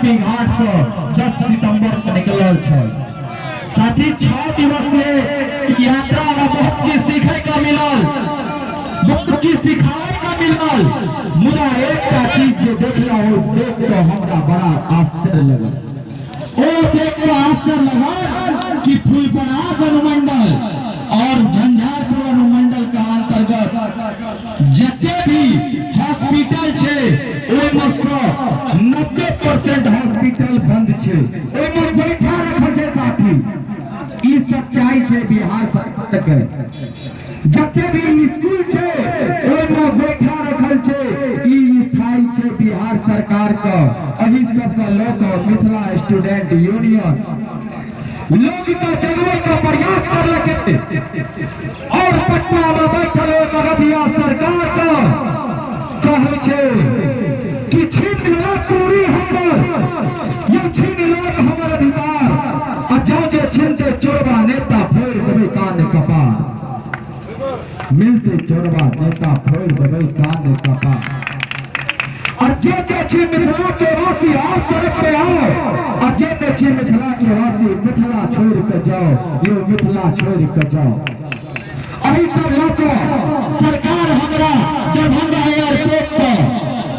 साबरमती घाट से 10 सितंबर के निकलल छल। साथी 6 दिवसीय यात्रा में बहुत चीज सीखे का मिलल, बहुत चीज सिखावे का मिलल, मुदा एकटा चीज जे देखलहुं ओ देख के हमरा बड़ा आश्चर्य लगल। ओ देख के आश्चर्य लगल कि फुलपरास अनुमंडल और झंझारपुर अनुमंडल के अंतर्गत जते भी हॉस्पिटल छै ओहिमे से 90% हॉस्पिटल बंद छै, ओहिमे बैठा रखल छै। साथी ई सच्चाई छै बिहार सरकार के। जते भी स्कूल छै ओहिमे बैठा रखल छै, ई स्थायी छै बिहार सरकार के। एहि सबके लऽ कऽ मिथिला स्टूडेंट यूनियन लोग के जगबै के प्रयास करलकै और पटना में बैठल मगधिया सरकार के कहै छै कि छीन लेलक पूरी हमर, यौ छीन लेलक हमर अधिकार, आ जाउ जे छीनते चोरबा नेता फोड़ि देबै कान कपार, मिलते चोरबा नेता फोड़ि देबै कान कपार। और जे जे छी मिथिला के वासी आओ सड़क पे आओ, और जे जे छी मिथिला के वासी मिथिला छोड़ के जाओ, यो मिथिला छोड़ के जाओ। एहि सब लऽ कऽ सरकार हमरा दरभंगा एयरपोर्ट पर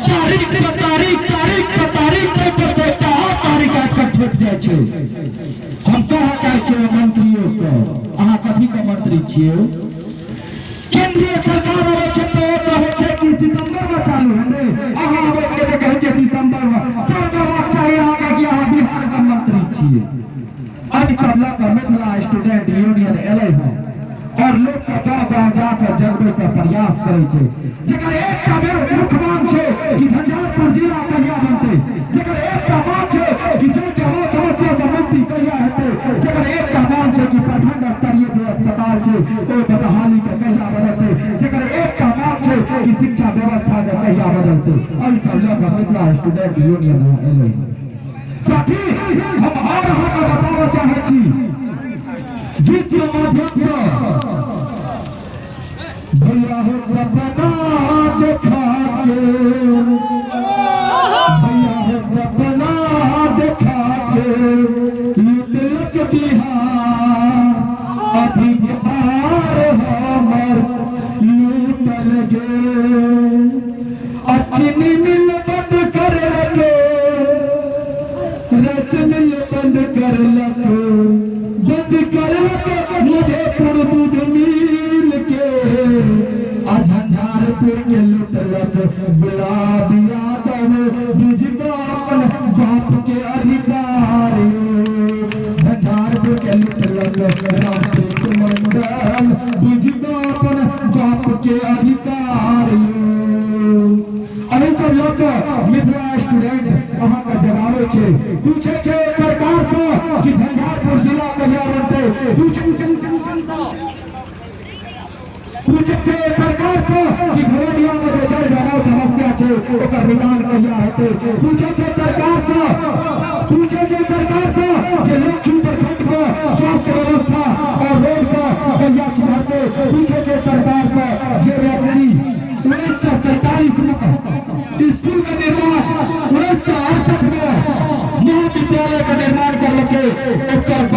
तारीख पर तारीख, तारीख पर तारीख, ताहि पर से एकटा और तारीख आबि कऽ ठोकि जाइ छै। हम कहऽ चाहै छियै मंत्रियों के, अहाँ कथी के मंत्री छियै? केंद्रीय सरकार आबै छै तऽ ओ कहै छै कि सितंबर में चालू हेतै, अहाँ आबै छियै तऽ कहै छियै दिसंबर में। शर्म अयबाक चाही अहाँके कि अहाँ बिहार के मंत्री छियै। एहि सब लऽ कऽ मिथिला स्टूडेंट यूनियन एलै हँ और लोक के गाँव गाँव जाकऽ जगबै के प्रयास करै छै। जकर एकटा मुख्य मांग छै कि झंझारपुर जिला कहिया बनतै, जकर एकटा मांग छै कि जल जमाव समस्या से मुक्ति कहिया हेतै, जकर एकटा मांग छै कि प्रखंड स्तरीय जे अस्पताल छै ओ बदहाली के कहिया बदलतै, जकर एकटा मांग छै कि शिक्षा व्यवस्था के कहिया बदलतै। एहि सब लऽ कऽ मिथिला स्टूडेंट यूनियन एलै। साथी हम और अहाँके बताबऽ चाहै छी गीत के माध्यम से, भैया हो सपना देखा के, भैया हो सपना देखा के लुटलक बिहार, अधिकार हमर लूटल गेल। चीनी मिल बंद कर लके, रस मिल बंद कर लके, बंद कर लके मधेपुर दूध मिल के, आ झंझारपुर के लुटलक गुलाब यादव, बुझ अपन बाप के अधिकार। झंझारपुर के लुटलक रामप्रीत मंडल, बुझ अपन बाप के अधिकार। एहि सब लऽ कऽ मिथिला स्टूडेंट अहाँके जगाबै छै, पूछै छै सरकार से कि झंझारपुर जिला कहिया बनतै, पूछै छै सरकार से कि घोड़िया में जे जल जमाव समस्या छै ओकर निदान कहिया हेतै, पूछै छै सरकार से